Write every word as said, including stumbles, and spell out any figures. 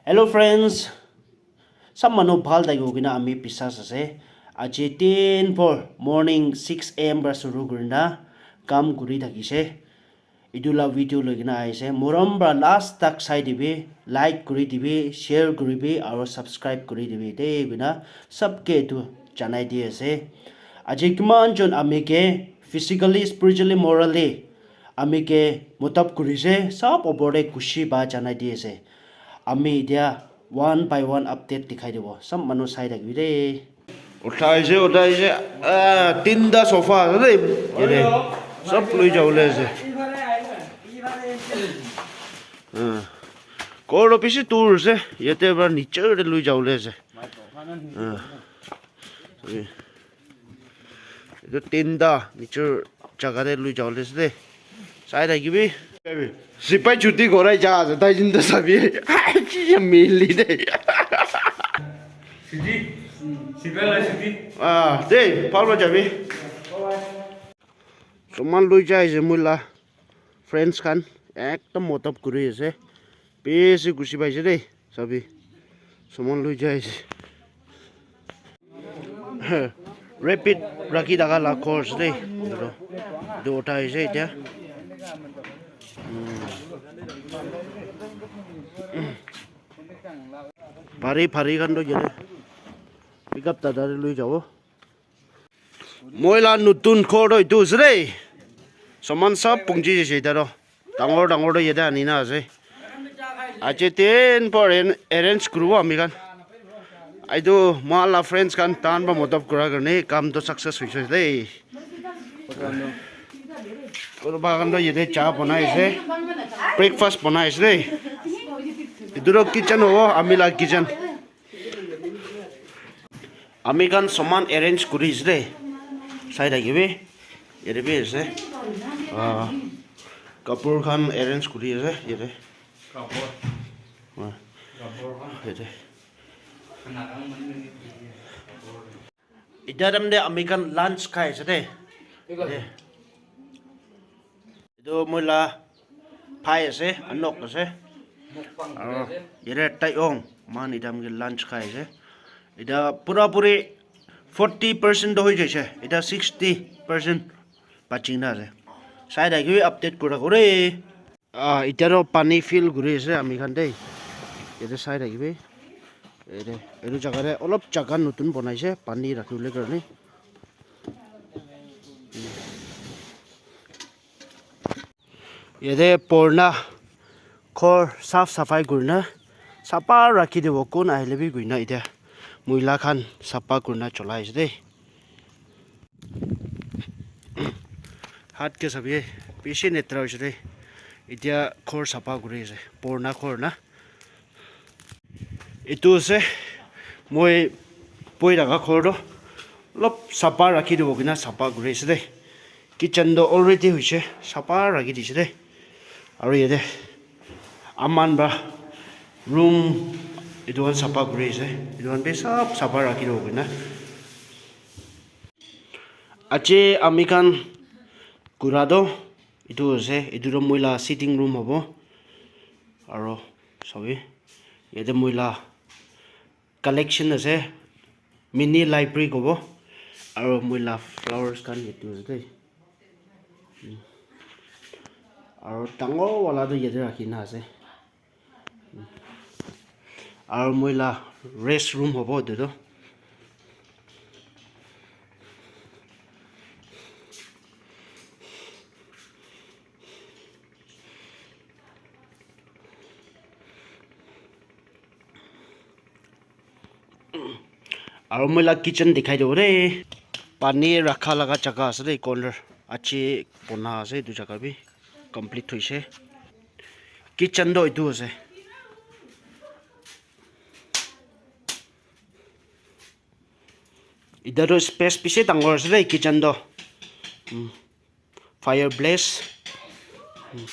Hello friends, sab manu bhal thakibo kina ami biswas ase. Aji tin por morning six a m para shuru kurina kam kuri thakise. Etu la video loi kina aise. Morom para last tak sai dibi, like kuri dibi, share kuri bi, aro subscribe kuri dibi de kina sabke etu janai di ase. Aji kiman jon ami ke physically, spiritually, morally ami ke modot kuri se, sab opor te khushi ba janai di ase. Ami etia one by one update dikhai dibo. Sab manu sai thakibi de. Uthai se, uthai se. Ah, tinta sofa ase de. Yate. Sab loi jabole ase. Ah. Ghor toh bishi dur ase. Yate para niche te loi jabole ase. Ah. Etu tinta niche jaga te loi jabole ase de. Sai thakibi. Sipai chuti korai ja ase, tai jin ta sabi. Ki ya mili de. Chuti. Sipai la chuti. Ah, de, bhal para jabi. Saman loi jai ase moi la friends khan ekdom modot kuri ase. Bishi khushi paise de. Sabi, saman loi jai ase. Rapid rakhi thaka la ghor ase de. Etu, etu uthai ase etia. Hmm. Bhari, bhari khan toh yate pickup dada te loi jabo. Moi la nutun ghor toh etu ase de. Saman sab pungji jaise etia toh. Dangor dangor toh yate ani na ase. Aji tin por arrange kuribo ami khan. Etu moi la friends khan tan para modot kura karne kam toh success hoise de. Kunuba khan toh yate cha banai ase. Breakfast banai ase de. Etu toh kitchen hobo, ami la kitchen. Ami khan saman arrange kuri ase de. Sai thakibi. Yate bi ase. Ah, kapur khan arrange kuri ase yate. Ah, yate. Etia time te ami khan lunch khai ase de. Yate. Etu moi la bhai ase, anok ase. Aro yate tai ong, moikhan etia ami ke lunch khai ase. Etia pura puri forty percent toh hoi jaise. Etia sixty percent bachina ase. Sai thakibi update kura kore. Ah, etia toh pani fill kuri ase ami khan de. Yate sai thakibi. Yate, etu jaga te olop jaga notun banaise, pani rakhibole karne. Yate purana ghor saf safai kurina sapha rakhi dibo, kun ahile bi koina etia moila khan sapha kurina cholai ase de. Hat ke sabi bishi letera hoise de. Etia ghor sapha kuri ase, purana ghor na. Etu ase moi boi thaka ghor toh olop sapha rakhi dibo koina sapha kuri ase de. Kitchen toh already hoise, sapha rakhi dise de. Aro yate aman para room etu khan sapha kuri ase, etu khan bi sab sapha rakhi dibo koina. Aji ami khan kura toh etu ase, etu toh moi la sitting room hobo. Aro sabi yate moi la collection ase, mini library kobo. Aro moi la flowers khan yate ase de. Aro dangor wala toh yate rakhina ase. Aro moi la rest room hobo etu toh. Aro moi la kitchen dikhai dibo de. Pani rakha laga jaga ase de, corner. Aji bona ase etu jaga bi. Complete hoise. Kitchen toh etu ase. Etia toh space bishi dangor ase de kitchen toh. Umm, fireplace. Umm,